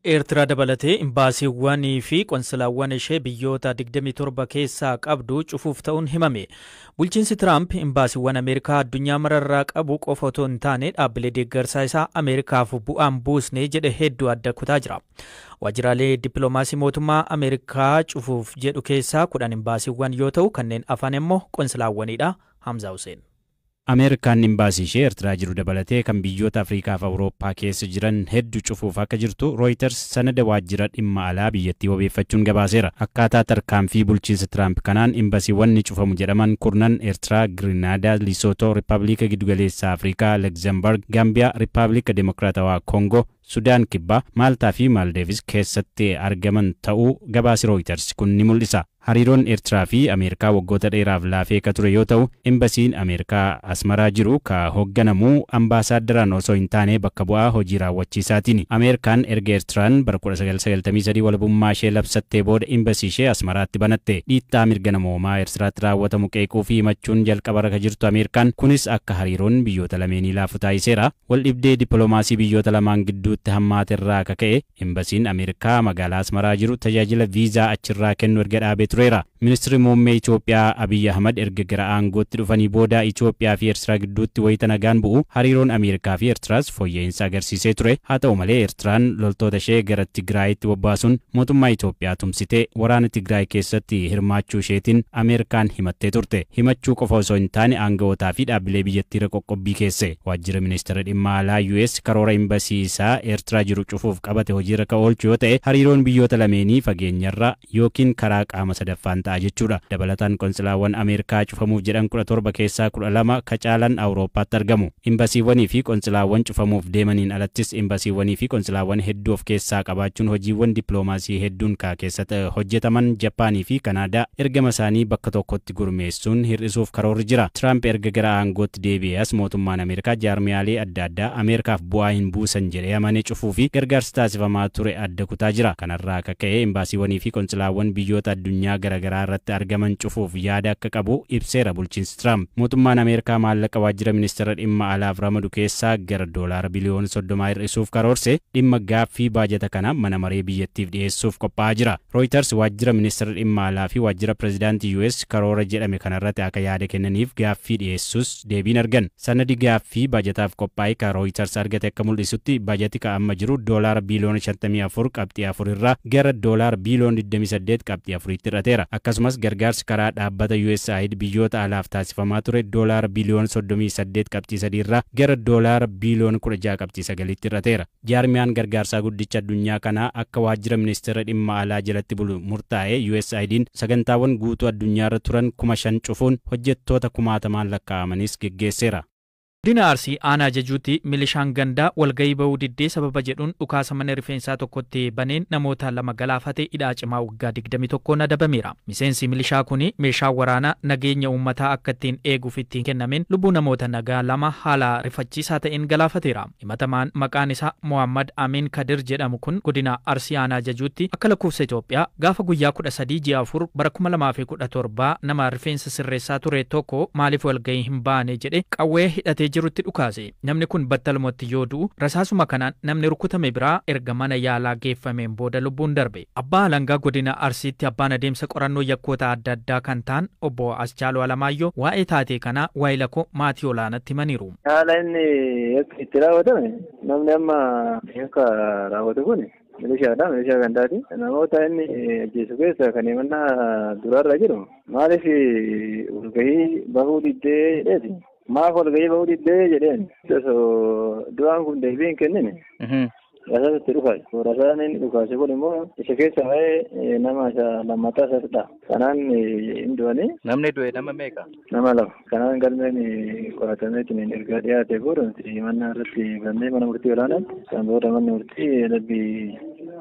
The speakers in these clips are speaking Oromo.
Eertiraa dabalatee imbaasiiwwanii fi qonsilaawwan ishee biyyoota 27 keessaa qabdu cufuuf ta'uun himame. Bulchiinsi Tiraamp imbaasiiwwan Ameerikaa addunyaa mararraa qabu qofa otoo hin taane, dhaabbilee deeggarsaa isaa Ameerikaaf bu'aan buusne jedhe hedduu adda kutaa jira. Waajjiraalee dippiloomaasii mootummaa Ameerikaa cufuuf jedhu keessaa 10 imbaasiiwwan yoo ta'u, kanneen afan immoo qonsilaawwanidha. Hamzaa Hussein. Ameerikaan imbaasii ishee Eertiraa jiru dabalatee kan biyyoota Afrikaa fi Awurooppaa keessa jiran hedduu cufuuf akka jirtu Reuters sanada waajjira dhimma alaa biyyattii wabeeffachuun gabaaseera. Akkaataa tarkaanfii bulchiinsa Tiraamp kanaan imbasiiwwan ni cufamu jedhaman kurnan Eertiraa, Giriinaadaa, Lisootoo, Rippaabilika Giddugaleessaa Afrikaa, Luxembourg, Gaambiyaa, Rippaabilika Dimokiraatawaa Koongoo, Sudaan Kibbaa, Maaltaa fi Maaldeevis keessatti argaman ta'uu gabaasi Reuters kun ni mul'isa. Hariiroon Eertiraa fi Ameerikaa waggoota dheeraaf laafee ka ture yoo ta'u, imbasiin Ameerikaa Asmaraa jiru ka hoogganamu ambaasaaddaraan osoo hin taane bakka bu'aa hojii raawwachiisaatiin. Ameerikaan erga Eertiraan bara 1993 walabummaa ishee labsattee booda imbasii ishee Asmaraatti banatte. Dhiittaa mirga namoomaa Eertiraatti raawwatamu qeequu fi himachuun jalqaba irra jirtu Ameerikaan kunis akka hariiroon biyyoota lameenii laafu taasiseera. Waldhibdee dippiloomaasii biyyoota lamaan gidduutti hammaate irraa akka ka'e imbasiin Ameerikaa magaalaa Asmaraa jiru tajaajila viizaa achirraa kennu erga dhaabee tureera. Ministirri muummee Itoophiyaa Abiyyi Ahmad erga gara aangootti dhufanii booda Itoophiyaa fi Eertiraa gidduutti wayita nagaan bu'u hariiroon Ameerikaa fi Eertiraas fooyya'insa agarsiisee ture. Haa ta'u malee, Eertiraan loltoota ishee gara Tigraayitti bobbaasuun mootummaa Itoophiyaa tumsitee waraana Tigraay keessatti hirmaachuu isheetiin Ameerikaan himattee turte. Himachuu qofa osoo hin taane, aanga'ootaa fi dhaabbilee biyyattiirra qoqqobbii keesse. Waajjira ministeera dhimma alaa US karoora imbasii isaa Eertiraa jiru cufuuf qabate hojiirra ka oolchu yoo ta'e, hariiroon biyyoota lameenii fageenyarra yookiin karaa qaama sadaffaan ta'a jechuudha. Dabalataan, qonsilaawwan Ameerikaa cufamuuf jedhan 17 keessaa 12 ka caalan Awurooppaatti argamu. Imbasiiwwanii fi qonsilaawwan cufamuuf deemaniin alattis, imbasiiwwanii fi qonsilaawwan hedduu of keessaa qabaachuun hojiiwwan dippiloomaasii hedduun ka keessatti hojjetaman Japaanii fi Kanaadaa ergama isaanii bakka tokkotti gurmeessuun hir'isuuf karoorri jira. Tiraamp erga gara aangootti deebi'ee as mootummaan Ameerikaa jaarmiyaalee adda addaa Ameerikaaf bu'aa hin buusan jedhee amane cufuu fi gargaarsa taasifamaa ture adda kutaa jira. Kanarraa akka ka'e imbaasiiwwanii fi qonsilaawwan biyyoota addunyaa garaagaraa irratti argaman cufuuf yaada akka qabu ibseera bulchiinsi Tiraamp. Mootummaan Ameerikaa maallaqa waajjira ministeera dhimma alaaf ramadu keessaa gara doolaara biliyoona 30 hir'isuuf karoorse. Dhimma gaaffii baajata kana mana maree biyyattiif dhiyeessuuf qophaa'aa jira. Reuters waajjira ministeera dhimma alaa fi waajjira pirezidaantii US karoora jedhame kanarratti akka yaada kennaniif gaaffii dhiyeessus deebiin argan. Sanadi gaaffii baajataaf qophaa'e ka Reuters argate akka mul'isutti, baajati ka amma jiru doolaara biliyoona 54.4 irraa gara doolaara biliyoona 28.4tti hir'ateera. Akkasumas gargaarsi karaa dhaabbata USAID biyyoota alaaf taasifamaa ture doolaara biliyoona 38.3 irraa gara doolaara biliyoona 16.9tti hir'ateera. Jaarmiyaan gargaarsaa guddicha addunyaa kanaa akka waajjira ministeera dhimma alaa jalatti bulu murtaa'e USAID'n sagantaawwan guutuu addunyaarra turan 5,000 cufuun hojjettoota kumaatamaan lakkaa'amanis geggeesseera. Godina Arsii aanaa Jajuutti milishaan gandaa walgahii bahuu diddee sababa jedhuun dhukaasa mana rifeensaa tokkotti baneen namoota lama galaafate hidhaa cimaa waggaa 21 adabameera. Miseensi milishaa kun meeshaa waraanaa nageenya uummataa akka ittiin eeguuf ittiin kennameen lubbuu namoota nagaa lama haala rifachiisaa ta'een galaafateera. Himatamaan maqaan isaa Mohammad Amin Kadir jedhamu kun godina Arsii aanaa Jajuutti akka lakkoofsa Itoophiyaa gaafa guyyaa 13 ji'a 4 bara 2017 nama rifeensa sirreessaa ture tokko maaliif walgahii hin baane jedhe qawwee hidhatee jirutti dhukaase. Namni kun battalumatti yoo du'u, rasaasuma kanaan namni rukutame biraa erga mana yaalaa geeffameen booda lubbuun darbe. Abbaa alangaa godina Arsiitti abbaan adeemsa qorannoo yakkoota adda addaa kan ta'an obbo Aschaaloo Alamaayyoo waa'ee taatee kanaa waa'ee lakoo maatii olaanaatti himaniiru. Haala inni itti raawwatame, namni amma yakka raawwatu kun milishaadha. Milishaa gandaati. Namoota inni ajjeesu keessa kan himannaa duraarra jiru maaliif walgahii bahuu diddee jedheeti. Maaf walgahii bahuu diddee jedheen. Osoo du'aan kun deebii hin kennine rasaasa itti dhukaase. Rasaan inni dhukaase kun immoo isa keessa ba'ee nama isa lammataa isaatidha. Kanaan hin du'anii. Namni du'e nama meeqa? Nama lama. Kanaan galmeen qoratameetiin erga dhiyaate booda himannaa irratti bannee mana murtii olaanaatti, kan booda manni murtii adabbii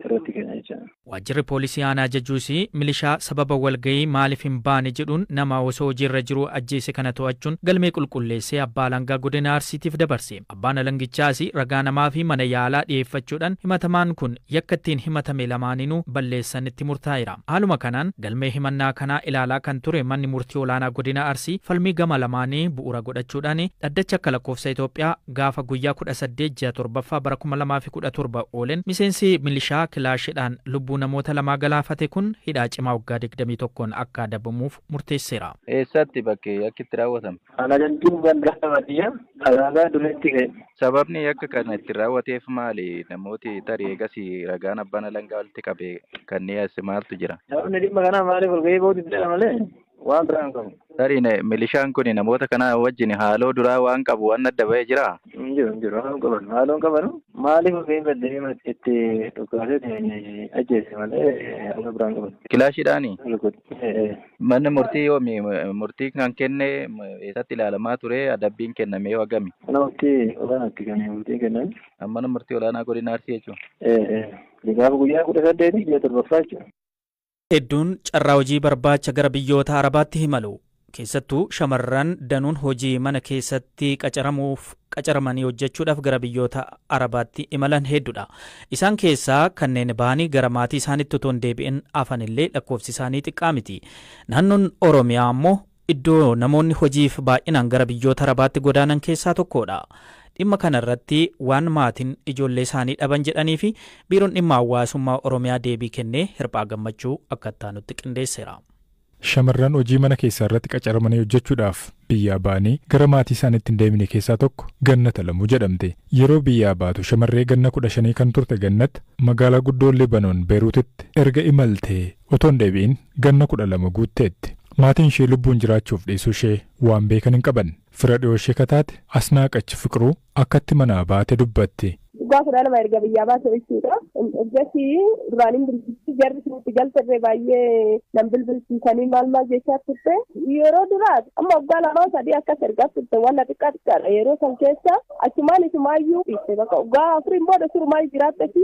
irratti kenna jechuudha. Waajjirri poolisii aanaa Jajuus milishaa sababa walgahii maaliif hin baane jedhuun nama osoo hojiirra jiru ajjeese kana to'achuun galmee qulqulleessee abbaa alangaa godina Arsiitiif dabarse. Abbaan alangichaas ragaa namaa fi mana yaalaa dhiyeeffachuudhaan himatamaan kun yakka ittiin himatame lamaaninuu balleessan itti murtaa'eera. Haaluma kanaan galmee himannaa kanaa ilaalaa kan ture manni murtii olaanaa godina Arsii falmii gama lamaanii bu'uura godhachuudhaan dhaddacha akka lakkoofsa Itoophiyaa gaafa guyyaa 18 ji'a torbaffaa bara 2017 oolen miseensi milishaa kilaashiidhaan lubbuu namoota lamaa galaafate kun hidhaa cimaa waggaa 21 akka adabamuuf murteesseera. Eessatti bakki yakki itti raawwatame? Aanaa Jalduu ganda baadiyyaa alaabaa dureetti ka'e. Sababni yakka kana itti raawwateef maali? Namooti tarii eegas ragaan abbaan alangaa walitti qabe kan dhiyeesse maaltu jira? Sababni dhimma kanaa maaliif walgahii ba'uu diddeera malee waan biraa hin qabu. Tarii milishaan kun namoota kana wajjin haaloo duraa waan qabu waan adda ba'ee jiraa? Hin jiru hin jiru haaloo qaban haaloo hin qabanu maaliif walgahii baddee itti dhukaasee ajjeese malee haaloo biraa hin qaban. Kilaashiidhaani? Manni murtii yoomi murtii kan kenne eessatti ilaalamaa ture adabbiin kenname yoo hagami? Mana murtii olaanaatti kan murtiin kennan. Mana murtii olaanaa godina Arsii jechuudha. Gaafa guyyaa 18 ji'a torbaffaa jechuudha. Hedduun carraa hojii barbaacha gara biyyoota Arabaatti imalu. Keessattuu shamarran danuun hojii mana keessatti qacaramanii hojjechuudhaaf gara biyyoota Arabaatti imalan hedduudha. Isaan keessaa kanneen bahanii gara maatii isaaniitti otoo hin deebi'in hafanillee lakkoofsi isaanii xiqqaa miti. Naannoon Oromiyaa ammoo iddoo namoonni hojiif baay'inaan gara biyyoota Arabaatti godaanan keessaa tokkodha. Dhimma kanarratti waan maatiin ijoollee isaanii dhaban jedhanii fi biiroon dhimma hawaasummaa Oromiyaa deebii kennee Hirphaa Gammachuu akka itti qindeesseera. Shamarran hojii mana keessaa irratti qacaramanii hojjechuudhaaf biyyaa ba'anii gara maatii isaaniitti hin deemine keessaa tokko Gannat Alamuu jedhamte. Yeroo biyyaa baatu shamarree ganna 15 kan turte Gannat magaalaa guddoo Libanoon Beeruutitti erga imaltee otoo hin deebi'in ganna 12 guutteetti. Maatiin ishee lubbuun jiraachuuf dhiisuu ishee waan beekan hin qaban. Fira dhiyoo ishee kataate Asnaaqach Fiqiruu akkatti manaa baate dubbatti. Waggaa 12 erga biyyaa baate jechuudha. Ergasii duraaniin bilbilchi jarri isinitti galterree baay'ee nan bilbilchiisanii maal maal jechaa turte. Yeroo duraa amma waggaa 2 3 akkas ergaa turte waan xiqqaa xiqqaadha. Yeroo san keessa achumaan isumaayyuu dhiiste bakka waggaa 4 immoo surumaa jiraatte fi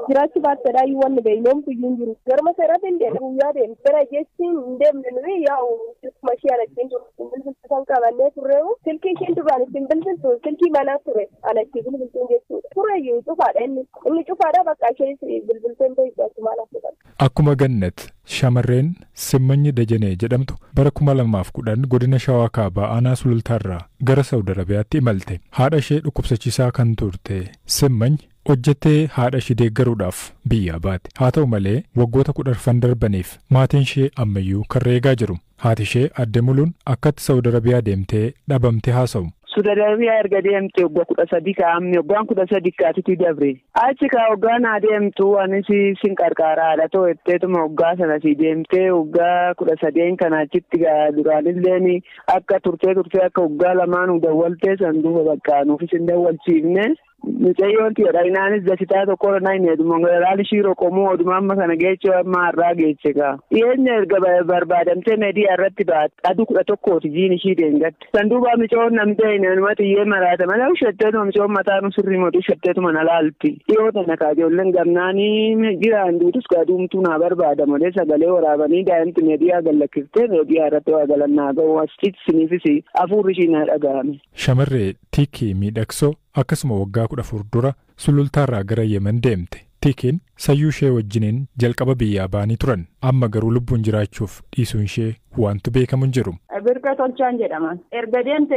jiraachuu baattedha iyyuu wanni beeynoomtu iyyuu hin jiru. Garuma seeraatti hin deemne guyyaa deemte. Gara jechiin hin deemne nuyi yaa'u silkuma ishee alachiin bilbilchiisan qabannee turreewu silkii isheen duraan ittiin bilbiltu silkii manaa ture alachii bilbiltuun jechuudha. Tureyyuu cufaadha inni cufaadha bakka isheen bilbilteen beektu achumaan hafuudha. Akkuma Gannat shamarreen Simmanyi Dajanee jedhamtu bara 2010 godina Shawaa Kaabaa aanaa Sulultaarraa gara Saawud Arabiyaatti imalte. Haadha ishee dhukkubsachiisaa kan turte Simmanyi hojjettee haadha ishee deeggaruudhaaf biyyaa baate. Haa ta'u malee waggoota 14 darbaniif maatiin ishee ammayyuu karra eegaa jiru. Haati ishee adde Muluun akkatti Saawud Arabiyaa deemtee dhabamte haasa'u. Saudi Arabiyaa erga deemte waggaa 13 kaa'amne waggaan 13 kaatitti dabre. Achi kaa waggaa naa deemtu anis sin qarqaaraadha too jetteetuma waggaa sana si deemtee waggaa 13 kana achitti duraanilleen akka turtee akka waggaa lamaan dawwaltee san duuba bakka nuufis hin dawwalchiifne. Mucayyoon tiyya inaanis dasitaa tokko irra hin heedumo laal ishii roqomuu oduma amma kana geechoo amma har'aa geeche kaa. Dhiyeenya erga barbaadamtee meediyaa irratti baate aduu 11 jiin ishii deengatte. Sanduuba micoon namtee inuma xiyyee maraata malee shetteetuma micoon mataa nu sirrii mootu shetteetuma na laalti. Dhiyoo tana kaa ijoolleen gamnaanii jiraan duutus kaa duumtuu naa barbaada malee sagalee waraabanii daa'imti meediyaa gallakkiftee meediyaa irratti waa galannaa ga'u asitti siniifis hafuurri ishii na dhaga'ame. Shamarree Tiikii Miidhagsoo akkasuma waggaa 14 dura Sulultaarraa gara Yemen deemte. Tiikiin sayyuu ishee wajjiniin jalqaba biyyaa ba'anii turan. Amma garuu lubbuun jiraachuuf dhiisuun ishee wantu beekamu hin jiru. Birqa Tolchaan jedhama. Erga deemte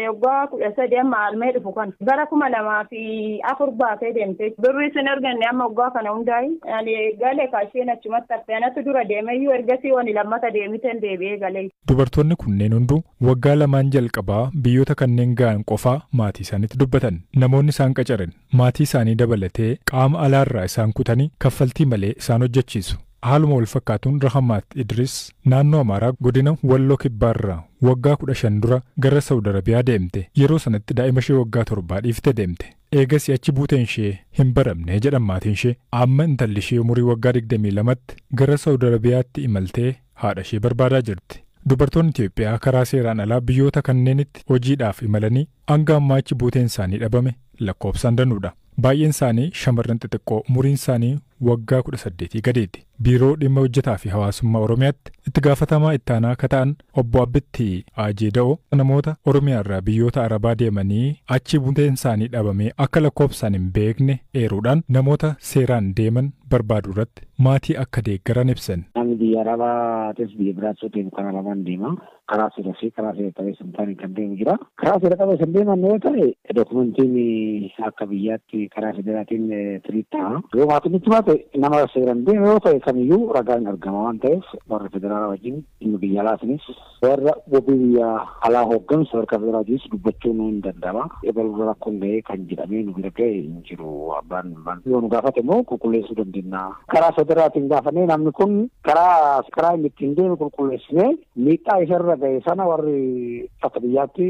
waggaa 13 amma almee dhufu kan bara 2004 baatee deemte. Birri sin arganne amma waggaa kana hundaa'e. Ani galee kaasheen achumatti hafe anatu dura deemeyyuu ergasii wani lammata deemiteen deebi'ee galee. Dubartoonni kunneen hunduu waggaa lamaan jalqabaa biyyoota kanneen ga'an qofaa maatii isaaniitti dubbatan. Namoonni isaan qacaran maatii isaanii dabalatee qaama alaarraa isaan kutanii kaffaltii malee isaan hojjechiisu. Haaluma wal fakkaatuun Rahamaat Idris naannoo Amaaraa godina Walloo Kibbaarraa waggaa 15 dura gara Saawud Arabiyaa deemte. Yeroo sanatti daa'ima ishee waggaa 7 dhiiftee deemte. Eegas achi buuteen ishee hin baramne jedhan maatiin ishee. Amma intalli ishee umurii waggaa 22tti gara Saawud Arabiyaatti imaltee haadha ishee barbaadaa jirti. Dubartoonni Itoophiyaa karaa seeraan alaa biyyoota kanneenitti hojiidhaaf imalanii hanga ammaa achi buuteen isaanii dhabame lakkoofsaan danuudha. Baay'een isaanii shamarran xixiqqoo umuriin isaanii waggaa 18 gadeeti. Biiroo Dhimma Hojjetaa fi Hawaasummaa Oromiyaatti itti gaafatamaa itti aanaa akka ta'an obbo Abbitti Ajeeda'oo namoota Oromiyaa irraa biyyoota Arabaa deemanii achi buteen isaanii dhabamee akka lakkoofsaan hin beekne eeruudhaan namoota seeraan deeman barbaadu irratti maatii akka deeggaran ibsan. Namni biyya Arabaatis biyya biraas yoo deemu karaa lamaan deema. Karaa seeraa fi karaa seera qabeessa hin taane kan deemu jira. Karaa seera qabeessa hin deeman yoo ta'e dokumentiin akka biyyaatti karaa federaatiin tiriit ta'a. Yoo maatiin itti baate nama seeraan deeme yoo ta'e kamiyyuu ragaan argama waan ta'eef warra federaalaa wajjin dhimma biyya alaatiinis warra wabii biyya alaa hoogganu sadarkaa federaalaa wajjinis dubbachuun hin danda'ama. Ebaluu rakkoon ga'ee kan jedhamee nu bira ga'e hin jiru abbaan yoo nu gaafate immoo qulqulleessuu dandeenya. Karaa federaalaatiin gaafanee namni kun karaa inni ittiin deeme qulqulleessinee miidhaa isarra ga'e sana warri akka biyyaatti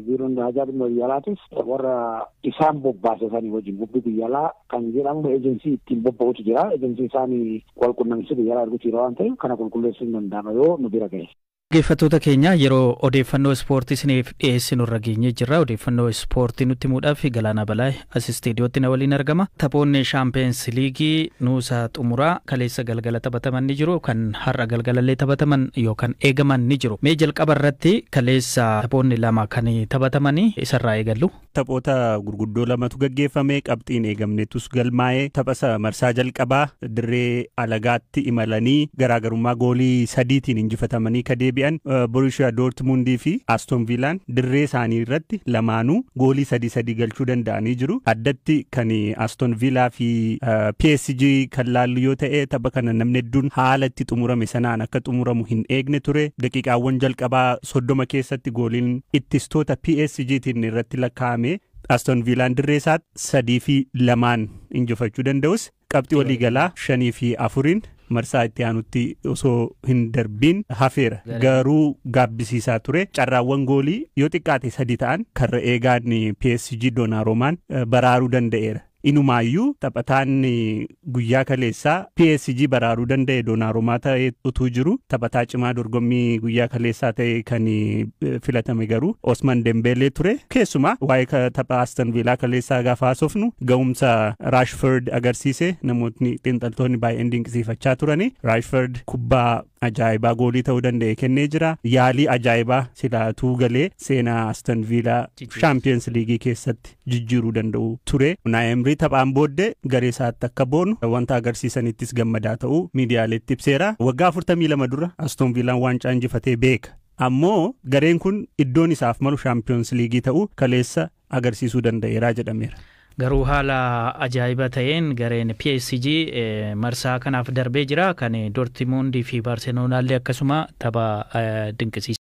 biiroon haajaa dhimma biyya alaatis warra isaan bobbaase sanii wajjin bobbi biyya alaa kan jedhamu ejensii ittiin bobba'utu jira. Ejensii isaanii wal qunnamsiisuu biyya alaa arguutu jira waan ta'eef kana qulqulleessuun danda'ama yoo nu bira ga'e. Dhaggeeffattoota keenya yeroo odeeffannoo ispoortii isiniif dhiyeessinu irra geenyee jirra. Odeeffannoo ispoortii nutti himuudhaaf Galaanaa Balaa as isteediyootti na waliin argama. Taphoonni Shaampiyoons Liigii nuusa xumuraa kaleessa galgala taphataman ni jiru. Kan har'a galgalallee taphataman yookaan eegaman ni jiru. Mee jalqaba irratti kaleessa taphoonni lama kan taphatamanii isarraa eegallu. Taphoota gurguddoo lamatu gaggeeffame qabxiin eegamnetus galmaa'ee taphasa marsaa jalqabaa dirree alagaatti imalanii garaagarummaa goolii 3tiin injifatamanii kadeebi'an Borussia Dortmundii fi Aston Villaan dirree isaanii irratti lamaanuu goolii 3-3 galchuu danda'anii jiru. Addatti kan Aston Villa fi PSG kan laallu yoo ta'e tapha kana namni hedduun haala itti xumurame sanaan akka xumuramu hin eegne ture. Daqiiqaawwan jalqabaa 30 keessatti gooliin ittistoota PSGtiin irratti lakkaa'ame Aston Villaan dirree isaatti 3-2 injifachuu danda'us qabxii waliigalaa 5-4 marsaa itti aanutti osoo hin darbiin hafeera. Garuu gaabbisiisaa ture. Carraawwan goolii yoo xiqqaate 3 ta'an karra eegaan PSG Donnarummaan baraaruu danda'eera. Inumaayyuu taphataan guyyaa kaleessaa PSG baraaruu danda'e Donnarummaa ta'ee utuu jiru taphataa cimaa dorgommii guyyaa kaleessaa ta'e kan filatame garuu Osman Dembeelee ture. Keessumaa waa'ee tapha Aston Villa kaleessaa gaafa haasofnu ga'umsa Rashford agarsiise namootni xiinxaltoonni baay'een dinqisiifachaa turani. Rashford kubbaa ajaa'ibaa goolii ta'uu danda'e kennee jira. Yaalii ajaa'ibaa silaatuu galee seenaa Aston Villa Champions League keessatti jijjiiruu danda'u ture. Unai Emery taphaan booddee garee isaatti akka boonu wanta agarsiisanittis gammadaa ta'uu miidiyaaleetti ibseera. Waggaa 42 dura Aston Villaan waancaa injifatee beeka. Ammoo gareen kun iddoon isaaf malu Champions League ta'uu kaleessa agarsiisuu danda'eera jedhameera. Garuu haala ajaa'iba ta'een gareen PSG marsaa kanaaf darbee jira. Kan Dortmundii fi Barseloonaallee akkasuma tapha dinqisiisaa.